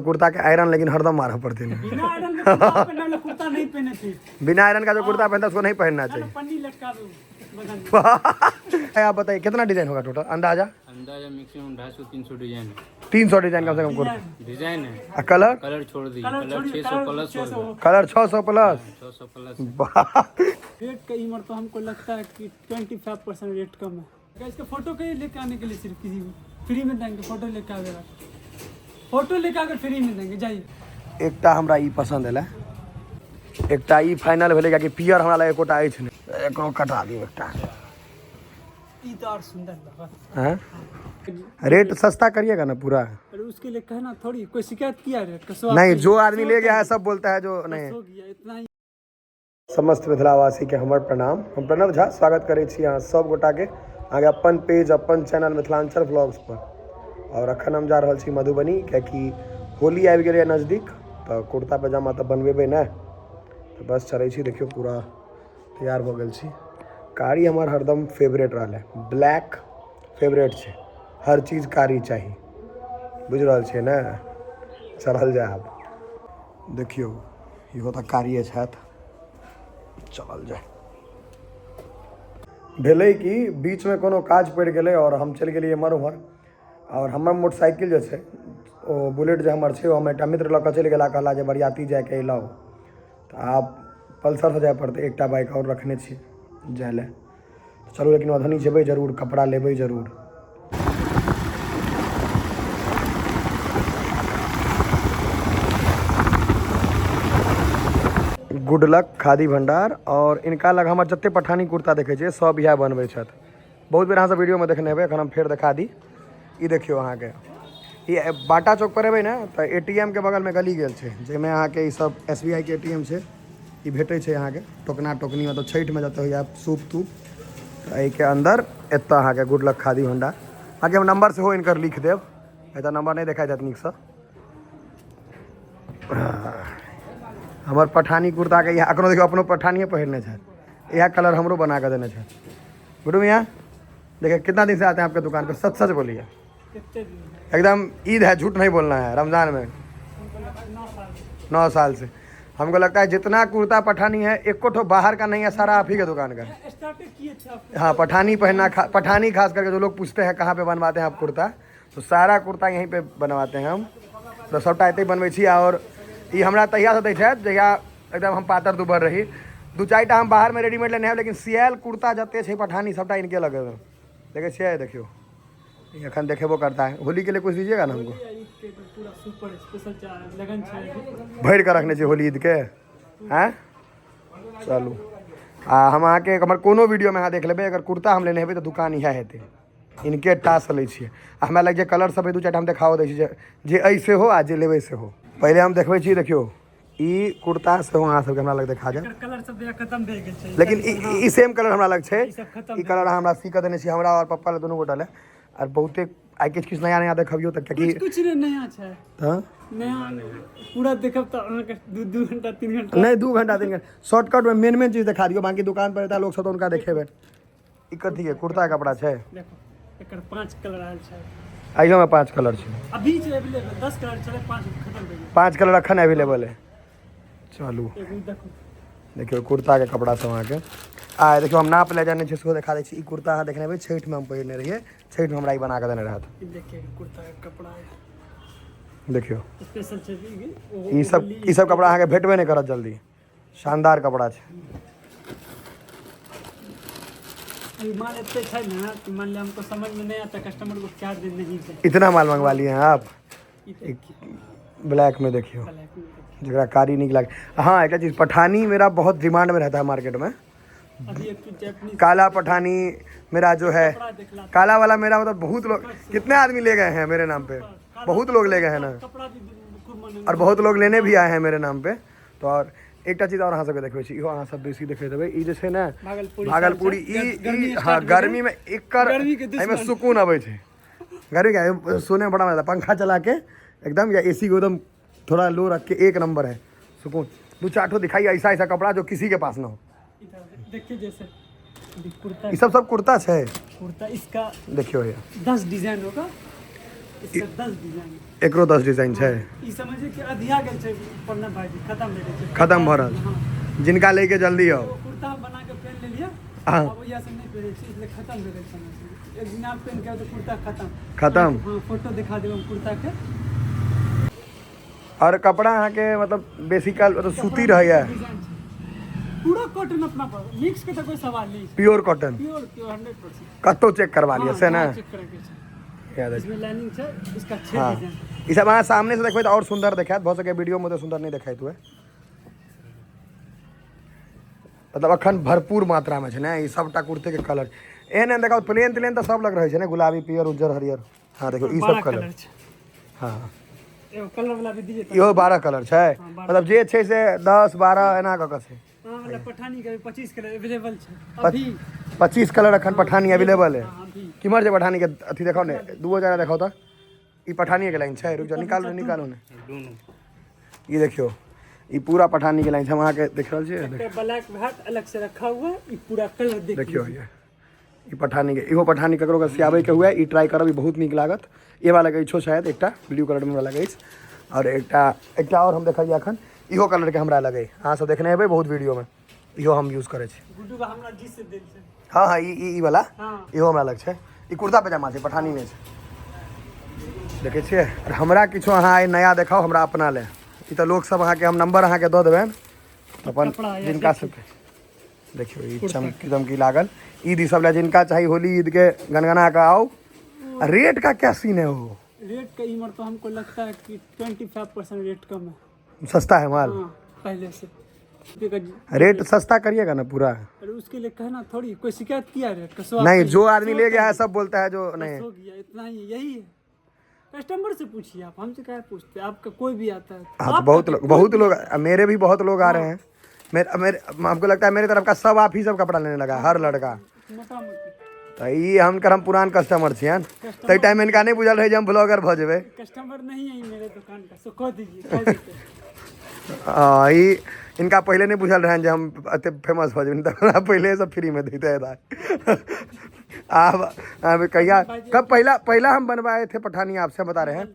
कुर्ता के आयरन लेकिन हरदम मारऽ पड़तै ने। बिना आयरन के कुर्ता पहनने वाला कुर्ता नहीं पहने थे। बिना आयरन का जो कुर्ता पहनता है उसको नहीं पहनना ना, चाहिए। पन्नी लटका दो बगल में। आप बताइए कितना डिजाइन होगा टोटल अंदाजा? अंदाजा मैक्सिमम 250-300 डिजाइन है। 300 डिजाइन कम से कम कुर्ता डिजाइन है। आ कलर? कलर छोड़ दीजिए, कलर कलर छोड़िए, 600 कलर प्लस 600 होगा। Colour 600 plus. 600 प्लस। वाह। रेट का इमर तो हमको लगता है कि 25% रेट कम है। इसका फोटो के लेके आने के लिए सिर्फ किसी को फ्री में देंगे, फोटो लेके आएगा, फोटो लेके आकर फ्री में देंगे, जाइए। एकटा हमरा ई पसंद एलै, एकटा ई फाइनल भेलै, कियाकि पियर हमरा लग एकोटा अछि नहि, एकरो कटा दियौ एकटा। ई तो और सुंदर लगा। हैं? रेट सस्ता करिएगा ना पूरा। अरे उसके लिए कहना थोड़ी, कोई शिकायत किया रेट का? सो नहीं, आपके- जो आदमी सो ले गया है करिए। सब बोलता है जो नहीं। बस हो गया इतना ही। समस्त मिथिलावासीके हमर प्रणाम। हम प्रणव झा स्वागत करै छी अहाँ सब गोटाके अहाँके अपन पेज अपन चैनल मिथिलांचल व्लॉग्स पर। और अखन हम जा रहल छी मधुबनी, कियाकि होली आबि गेलैए नजदीक, तऽ कुर्ता पैजामा तऽ बनबेबै ने, तऽ बस चलै छी। देखियौ पूरा तैयार भऽ गेल छी। कारी हमर हरदम फेवरेट रहलै, ब्लैक फेवरेट छै, हर चीज कारी चाही, बुझि रहल छियै ने। चलल जाय आब। देखियौ इहो तऽ कारिए छथि, चलल जाय। भेलै कि बीचमे कोनो काज पड़ि गेलै आओर हम चलि गेलियै एम्हर ओम्हर, आओर हमर मोटरसाइकिल जे छै ओ बुलेट जे हमर छै ओ हम एकटा मित्र लऽ कऽ चलि गेला, कहला जे बरियाती जाइके अयलहुँ, तऽ आब पल्सरसँ जाय पड़तै। एकटा बाइक आओर रखने छी जाय लए। चलू लेकिन मधुबनी जेबै जरूर, कपड़ा लेबै जरूर। गुड लक खादी भंडार, और इनका लग हमर जते पठानी कुर्ता देखै छियै सब इएह बनबै छथि। बहुत बेर अहाँ सब वीडियोमे देखने हेबै, एखन हम फेर देखा दी। ई देखियौ अहाँके ई बाटा चौक पर एबै ने तऽ ATM के बगलमे गली गेल छै, जाहिमे अहाँके ई सब SBI के ATM छै, ई भेटै छै अहाँके टोकना टोकनी, मतलब छठिमे जतऽ होइए सूप तूप, तऽ एहिके अन्दर एतऽ अहाँके गुड लक खादी भंडार। अहाँके हम नंबर सेहो इनकर लिख देब, एतऽ नंबर नहि देखाइत हैत नीकसँ। हमर पठानी कुर्ताके इएह एखनो देखियौ अपनो पठानिए पहिरने छथि, इएह कलर हमरो बना कऽ देने छथि। गुड्डू मियाँ देखिए कितना दिन से आते हैं आपके दुकान पे, सच सच बोलिए। एकदम ईद है, झूठ नहीं बोलना है। रमजान में 9 साल से हमको लगता है जितना कुर्ता पठानी है एको ठो बाहर का नहीं है, सारा आप ही के दुकान का है। हाँ, पठानी पहनना पठानी खास करके जो लोग पूछते हैं कहाँ पे बनवाते हैं आप कुर्ता, तो सारा कुर्ता यहीं पे बनवाते हैं हम। तो सबटा एतै बनबै छी। और ई हमरा तहियासँ दै छथि जहिया एकदम हम पातर दुबर रही। दू चारिटा हम बाहरमे रेडीमेड लेने आयब, लेकिन सियाएल कुर्ता जते छै पठानी सबटा इनके लग देखै छियै। देखियौ ई एखन देखेबो करता है। होली के लिए कुछ दीजिएगा ना हमको? भरि कऽ रखने छी होली ईद के। हैं चलू, आ हम अहाँके हमर कोनो वीडियोमे अहाँ देख लेबै, अगर कुर्ता हम लेने हेबै तऽ दुकान इएह हेतै, इनके टासँ लै छियै। आ हमरा लग जे कलर सब है दू चारिटा हम देखाओ दै छी, जे अइ सेहो आ जे लेबै सेहो। पहिले हम देखबै छी, देखियौ ई कुर्ता सेहो अहाँ सबके हमरा लग देखा जायत। कलर सब भैया खत्म भए गेल छै, लेकिन ई सेम कलर हमरा लग छै। ई सब खत्म। ई कलर अहाँ हमरा सी कऽ देने छी, हमरा आओर पप्पा लए दुनू गोटा लए। आर बहुते आइ किछु किछु नया नया देखबियौ तऽ कियाकि कुछ नहि नया छै, तऽ नया पूरा देखब तऽ अहाँके दू घंटा 3 घंटा नहि, 2 घंटा 3 घंटा शॉर्टकट में मेन मेन चीज देखा दियौ, बाकी दुकान पर एता लोक सब तऽ हुनका देखेबै। ई कथी के कुर्ता कपड़ा छै? देखो एकर 5 कलर आयल छै। अहियो में 5 कलर छै। अभी छै अवेलेबल, 10 कलर छलै, 5 खत्म भए गेल। 5 कलर अखन अवेलेबल है। चलू एगो देखो, देखियौ कुर्ता के कपड़ा सब अहाँके। आ देखियौ हम नाप लए जाने छियै सेहो देखा दै छी। ई कुर्ता अहाँ देखने हेबै छठिमे हम पहिरने रहियै, छठिमे हमरा ई बना कऽ देने रहत। ई देखिए कुर्ता के कपड़ा है। देखियौ स्पेशल छै ई सब, ई सब कपड़ा अहाँके भेटबे नहि करत जल्दी, शानदार कपड़ा छै। अभी माल एते छै ना कि मान लिया हमको समझ में नहीं आता कस्टमर को क्या दे नहीं दे। इतना माल मंगवा लिए हैं आप? ई देखिए ब्लैक में देखियौ, ब्लैक में देखिए। जकरा कारी नीक लागे। हाँ एक चीज पठानी मेरा बहुत डिमांड में रहता है मार्केट में। अभी एक तो जापानीज काला पठानी मेरा जो है, कपड़ा देखला काला वाला मेरा मतलब बहुत लोग, कितने आदमी ले गए हैं मेरे नाम पे, बहुत लोग ले गए हैं ना, कपड़ा भी खूब मन और बहुत लोग लेने भी आए हैं मेरे नाम पे। तो और एकटा चीज और अहाँ सबके देखबै छी, इहो अहाँ सब बेसी देखैत हेबै। ई जे छै ने भागलपुरी भागलपुरी, ई हाँ गर्मी में एकर गर्मी के दुश्मन। एहिमे सुकून अबै छै। गर्मी के सोने में बड़ा मजा आता है, पंखा चला के एकदम या एसी को एकदम थोड़ा लो रख के एक नंबर है सुकून। दू चार ठो दिखाई ऐसा ऐसा कपड़ा जो किसी के पास ना हो। इधर देखिए जैसे अभी कुर्ता, ई सब सब कुर्ता छै। कुर्ता इसका देखियो ये 10 डिजाइन होगा। इसका 10 डिजाइन है। एकरो 10 डिजाइन छै। ई समझिए कि अधिया गेल छै प्रणब भाईजी, खत्म भए गेल छै। खत्म भऽ रहल। हाँ। जिनका लैके जल्दी आउ। वो कुर्ता बना के पहन लेलिए। अब यहाँ से नहीं पहने छी, इसलिए खत्म भए गेल समझ। एक दिन आप पहन के आउ तो कुर्ता खत्म। खत्म? हाँ, फोटो दिखा देब हम कुर्ता के। आओर कपड़ा अहाँके मतलब बेसी काल मतलब सूती रहैया? डिजाइन छै। पूरा कॉटन अपना पर, मिक्स के तो कोई सवाल नहीं है। Pure cotton. Pure pure, 100%। कतौ चेक करवा लिअ से ने। चेक करे के छै। याद अछि। इसमें लाइनिंग छै, इसका छह डिजाइन। ई सब अहाँ सामने से देखबै तऽ आओर सुंदर देखायत। भऽ सकैए वीडियो में तऽ सुंदर नहि देखाइत हुए। मतलब अखन भरपूर मात्रा में छै ने ई सबटा कुर्ते के कलर। एहन एहन देखाउ। प्लेन त्लेन तऽ सब लग रहै छै ने, गुलाबी, पियर, उज्जर, हरियर। हाँ, देखियौ ई 12 सब कलर। कलर छै। एगो कलर वाला भी दीजिए। इहो 12 कलर छै। हाँ, 12। मतलब जे छै से 10 12 एना कऽ कऽ छै। हाँ, मतलब पठानी के 25 कलर अवेलेबल छै अभी। 25 कलर अखन पठानी अवेलेबल है। हाँ, अभी। किम्हर छै पठानी के अथी? देखाउ ने, 2 हजार देखाउ तऽ। ई पठानी के लाइन छै। रुक जाओ, निकालू, निकालू ने। दुनू। ई देखियौ, ई पूरा पठानी के लाइन छै। हम अहाँके देख रहल छियै। एक ब्लैक भात अलग से रखा हुआ है, ई पूरा कलर देख। देखियौ, ई पठानी के, इहो पठानी ककरो के सियाबै के हुए, ई ट्राई करब, ई बहुत नीक लागत। ई वाला के इच्छो शायद एकटा ब्लू कलर में हमरा लगै अछि। आओर एकटा एकटा आओर हम देखलियै अखन, इहो कलर के हमरा लगै। अहाँ सब देखने हेबै बहुत वीडियो में, इहो हम यूज करै छी। गुड्डू बा हमरा जी से देल छै। हाँ हाँ, ई ई ई वाला। इहो हमरा लग छै। ई कुर्ता पैजामा छै, पठानी नहि छै। देखै छियै। आओर हमरा किछो अहाँ आइ नया देखाउ हमरा अपना ले। ई तऽ लोक सब अहाँके हम नंबर अहाँके दऽ देबनि तऽ अपन कपड़ा या जिनका सबके देखियौ, ई चमकी चमकी लागल ईद ई सब लए जिनका चाही, होली ईद के गनगना कऽ आउ। आ रेट का क्या सीन है वो? रेट का इमर तो हमको लगता है कि 25% रेट कम है। सस्ता है माल? हाँ, पहले से रुपये का। रेट सस्ता करिएगा ना पूरा। अरे, उसके लिए कहना थोड़ी, कोई शिकायत किया रेट का? सो नहीं, आपका जो ही- आदमी सो ले गया है करिए। सब बोलता है जो बस नहीं। हो गया, इतना ही, यही है। कस्टमर से पूछिए आप, हमसे क्या पूछते हैं? आपका कोई भी आता है। हाँ तो आपका बहुत भी लोग कोई बहुत भी लोग, मेरे भी बहुत लोग आ रहे हैं। मेरे मेरे हमको लगता है मेरे तरफ का सब आप ही सब कपड़ा लेने लगा, हर लड़का। मोटा मोटी। तऽ ई हुनकर हम पुरान कस्टमर छियनि। ताहि टाइम हिनका नहि बुझल रहै जे हम ब्लॉगर भऽ जेबै। कस्टमर नहीं है ये मेरे दुकान का, सो कह दीजिए, कह देते। ई इनका पहिले नहि बुझल रहनि जे हम एते फेमस भऽ जेबै, तऽ हमरा पहिले से फ्रीमे दैते। आब आब कहिया कब पहला पहला हम बनवाए थे पठानी आपसे, बता रहे हैं,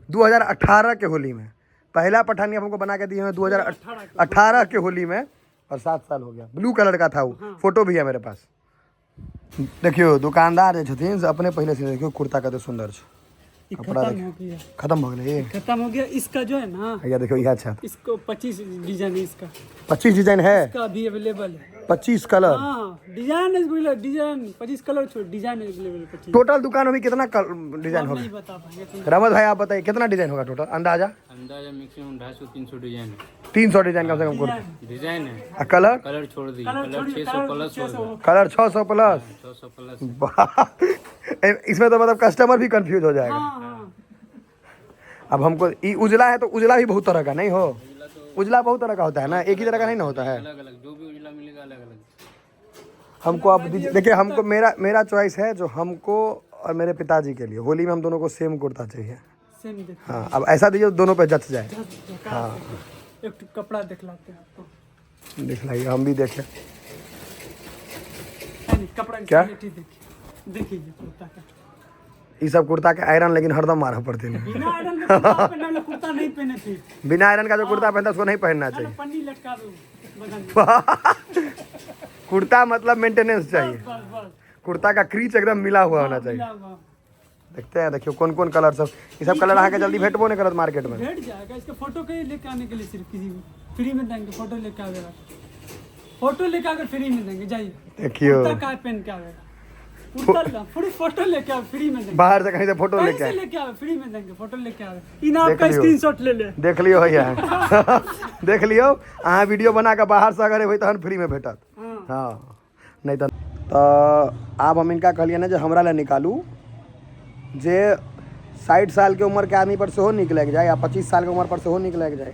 2018 के होली में पहला पठानी आप हमको बना के दिए हैं, 2018 के होली में, और 7 साल हो गया। ब्लू कलर का था वो, फोटो भी है मेरे पास। देखियौ, दुकानदार जे छथिन से अपने पहिले से। देखियौ, कुर्ता कते सुंदर छै। ये कपड़ा खत्म देखिए। हो गया। खत्म भऽ गेलै। खत्म हो गया। इसका जो है ना, भैया, देखियौ, इएह छै। इसको 25 डिजाइन है इसका। 25 डिजाइन है? इसका अभी अवेलेबल है। 25 कलर? हाँ, डिजाइन अवेलेबल, डिजाइन 25 कलर छोड़, डिजाइन अवेलेबल 25। टोटल दुकान अभी कितना डिजाइन हम होगा? नहीं बता पाएंगे तुम। रमत भाई, आप बताइए, कितना डिजाइन होगा टोटल अंदाजा? अंदाजा मैक्सिमम 250 300 डिजाइन है। 300 डिजाइन कम से कम कुर्ता? डिजाइन है। आ कलर? कलर छोड़ दीजिए। कलर कलर छोड़िए, 600 कलर प्लस 600 होगा। Colour 600 plus? 600 प्लस। वाह, इसमें तो मतलब कस्टमर भी कंफ्यूज हो जाएगा। हाँ हाँ अब हमको ई उजला है तो उजला भी बहुत तरह का नहीं हो? उजला बहुत तरह का होता है ना, एक ही तरह का नहीं ना होता है? अलग अलग, जो भी उजला मिलेगा अलग अलग। हमको आप दीजिए। देखिए, हमको मेरा मेरा चॉइस है जो हमको और मेरे पिताजी के लिए होली में हम दोनों को सेम कुर्ता चाहिए। सेम देख। हाँ, अब ऐसा दीजिए दोनों पे जच जाए। हाँ, एक ठो कपड़ा दिखलाते हैं आपको। देख लाइए, हम भी देखें। है नहीं, कपड़ा की क्या? क्वालिटी देखिए, देखिए कुर्ता का। ई सब कुर्ता के आयरन लेकिन हरदम मारऽ पड़ते हैं। बिना आयरन के कुर्ता पहनने वाला कुर्ता नहीं पहने फिर। बिना आयरन का जो कुर्ता पहनता है उसको नहीं पहनना है ना, चाहिए। पन्नी लटका दो बगल में। कुर्ता मतलब मेंटेनेंस चाहिए। बस बस बस। कुर्ता का क्रीच एकदम मिला हुआ होना चाहिए। मिला हुआ। देखते हैं। देखियो, कौन कौन कलर सब, ई सब कलर अहाँके जल्दी भेटबो नहीं करत मार्केट में। भेट जाएगा। इसका फोटो के लेके आने के लिए सिर्फ किसी को फ्री में देंगे। फोटो लेके आवेगा, फोटो लेके आकर फ्री में देंगे, जाइए। देखियो। कुर्ता का पहन के आवेगा, कुर्ता ला, पूरी फोटो लेके आवे, फ्री में देंगे। बाहर से कहीं से फोटो कहीं लेके से आए। लेके आवे, फ्री में देंगे। फोटो लेके आवे इन देख आपका लियो। स्क्रीनशॉट ले ले। देख लियो भैया, देख लियो, अहाँ वीडियो बना कऽ बाहर से अगर एबै तहन फ्रीमे भेटत। हाँ। हँ, नहि तऽ आब हम इनका कहलियै ने जे हमरा लए निकालू जे 60 सालके उम्रके आदमी पर सेहो नीक लागि जाय आ 25 सालके उम्र पर सेहो नीक लागि जाय,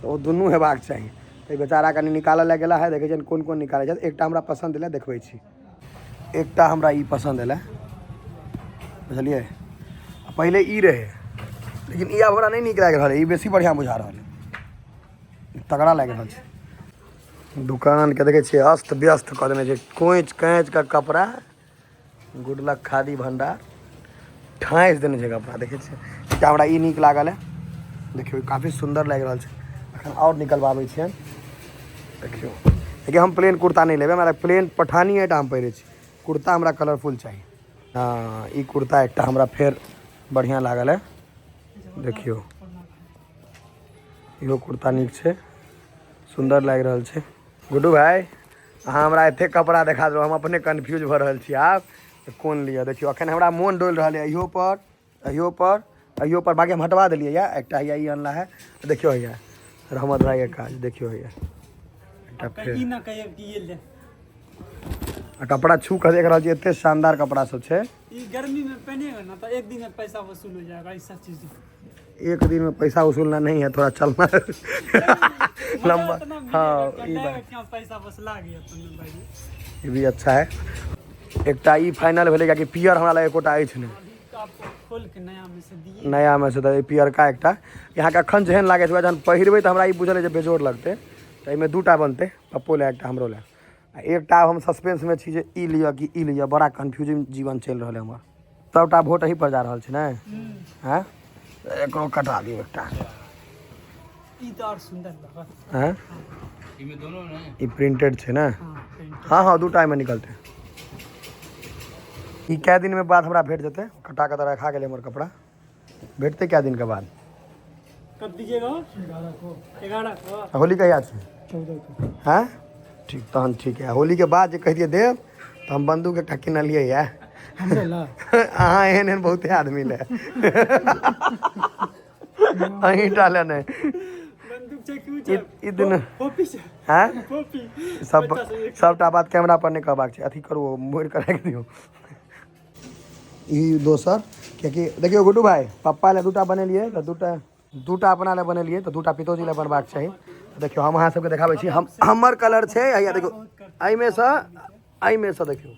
तऽ ओ दुनू हेबाक चाही। तऽ ई बेचारा कनि निकालऽ लए गेला है। देखै छियनि कोन कोन निकालै छथि। एकटा हमरा पसन्द एलै, देखबै छी। एकटा हमरा ई पसन्द एलै, बुझलियै? आ पहिले ई रहै, लेकिन ई आब हमरा नहि नीक लागि रहल है। ई बेसी बढ़िआँ बुझा रहल है, तगड़ा लागि रहल छै। दुकानके देखै छियै, अस्त व्यस्त कऽ देने छै, कोचि काँचि कऽ कपड़ा। गुड लक खादी भंडार। ठाँसि देने छै कपड़ा। देखै छियै, एकटा हमरा ई नीक लागल है। देखियौ, काफी सुन्दर लागि रहल छै। एखन आओर निकलबाबै छियनि। देखियौ, लेकिन हम प्लेन कुर्ता नहि लेबै। हमरा प्लेन पठानी एकटा हम पहिरै छी कुर्ता, हमरा कलरफुल चाही। हँ, ई कुर्ता एकटा हमरा फेर बढ़िआँ लागल है। देखियौ, इहो कुर्ता नीक छै, सुन्दर लागि रहल छै। गुड्डू भाई, अहाँ हमरा एतेक कपड़ा देखा देलहुँ, हम अपने कन्फ्यूज भऽ रहल छी आब कोन लिअ। देखियौ, एखन हमरा मोन डोलि रहल यऽ इहो पर, अहियो पर, अहियो पर। बाकी हम हटवा देलियै यऽ। एकटा हैया ई अनला है। देखियौ, हैया रहमत भाईके काज देखियौ। हैया एकटा फेर ई ना कहिए कि ये ले। आ कपड़ा छू कऽ देख रहल छी, एते शानदार कपड़ा सब छै। ई गर्मी में पहनेगा ना तो एक दिन में पैसा वसूल हो जाएगा, ऐसा चीज। एक दिन में पैसा वसूलना नहीं है, थोड़ा चलना लंबा। इतना हाँ, मिलेगा, ई बताएगा बात। क्या पैसा वसला गया अपन भाई। ई भी अच्छा है। एकटा ई फाइनल भेलै, कियाकि पियर हमरा लग एकोटा अछि नहि। अभी तो आपको खोल के नया में से दिए। नया मे से तऽ ई पियरका एकटा यहाँके एखन जेहन लागै छै, जहन पहिरबै तऽ हमरा ई बुझल अइ जे बेजोड़ लगतै। तऽ एहिमे दूटा बनतै, पप्पो लए एकटा, हमरो लए आ एकटा। आब हम सस्पेंसमे छी जे ई लिअ कि ई लिअ। बड़ा कन्फ्यूजिंग जीवन चलि रहल है हमर। सबटा वोट एही पर जा रहल छै ने? हँ, एकरो कटा दियौ एकटा। ई तो और सुंदर लगा। हँ। इसमें दोनों ना? ई प्रिंटेड छै ने? हाँ, प्रिंट। हँ, दूटा एहिमे निकलतै। ई कए दिनमे बाद हमरा भेट जेतै? कटा कऽ तऽ रखा गेलै हमर कपड़ा, भेटतै कए दिनके बाद? कब दीजिएगा? 11 को, 11 को। होली कहिया छै? 14 को। हँ, ठीक, तहन ठीक है। होलीके बाद जे कहि दियै देब तऽ हम बंदूक एकटा किनलियै यऽ। अहाँ एहन एहन बहुते आदमी ले, अहीं टा ले नहि। बंदूक छै क्यों छै? ई दिन कॉपी छै। हँ। कॉपी। सब बच्चा सब एक सबटा बात कैमरा पर नहि कहबाक छै। अथी करू, मोड़ि कऽ राखि दियौ ई दोसर। कियाकि देखियौ गुड्डू भाई, पप्पा लए दूटा बनेलियै तऽ दूटा, दूटा अपना लए बनेलियै तऽ दूटा पितोजी लए बनबाक चाही। देखियौ, हम अहाँ सबके देखाबै छी। हम हमर कलर छै हैया। देखियौ, एहिमे सँ देखियौ,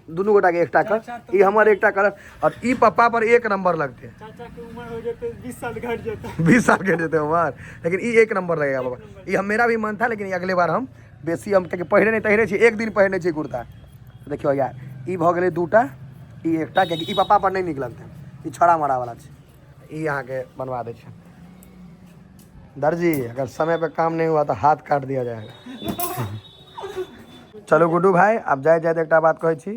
दुनू गोटाके एकटा कलर। ई हमर एकटा कलर और ई पप्पा पर एक नंबर लगतै। चाचा के उम्र हो जाते, 20 साल घट जाता। 20 साल घट जेतै उमर, लेकिन ई एक नंबर लगेगा बाबा। ई हम मेरा भी मन था, लेकिन ई अगले बार हम बेसी हम कियाकि पहिरे नहि तहिरे छी, एक दिन पहिरने छी कुर्ता। देखियौ यार, ई भऽ गेलै दूटा, ई एकटा, कियाकि ई पप्पा पर नहि नीक लगतै, ई छड़ा मरा वाला छै। ई अहाँके बनवा दै छै दर्जी। अगर समय पे काम नहीं हुआ तो हाथ काट दिया जाएगा। चलू गुड्डू भाई, आब जाइत जाइत एकटा बात कहै छी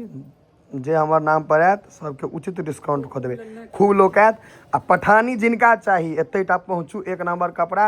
जे हमर नाम पर आयत, सबके उचित डिस्काउंट कऽ देबै। खूब लोक आयत आ पठानी जिनका चाही, एतै टा पहुँचू, एक नंबर कपड़ा।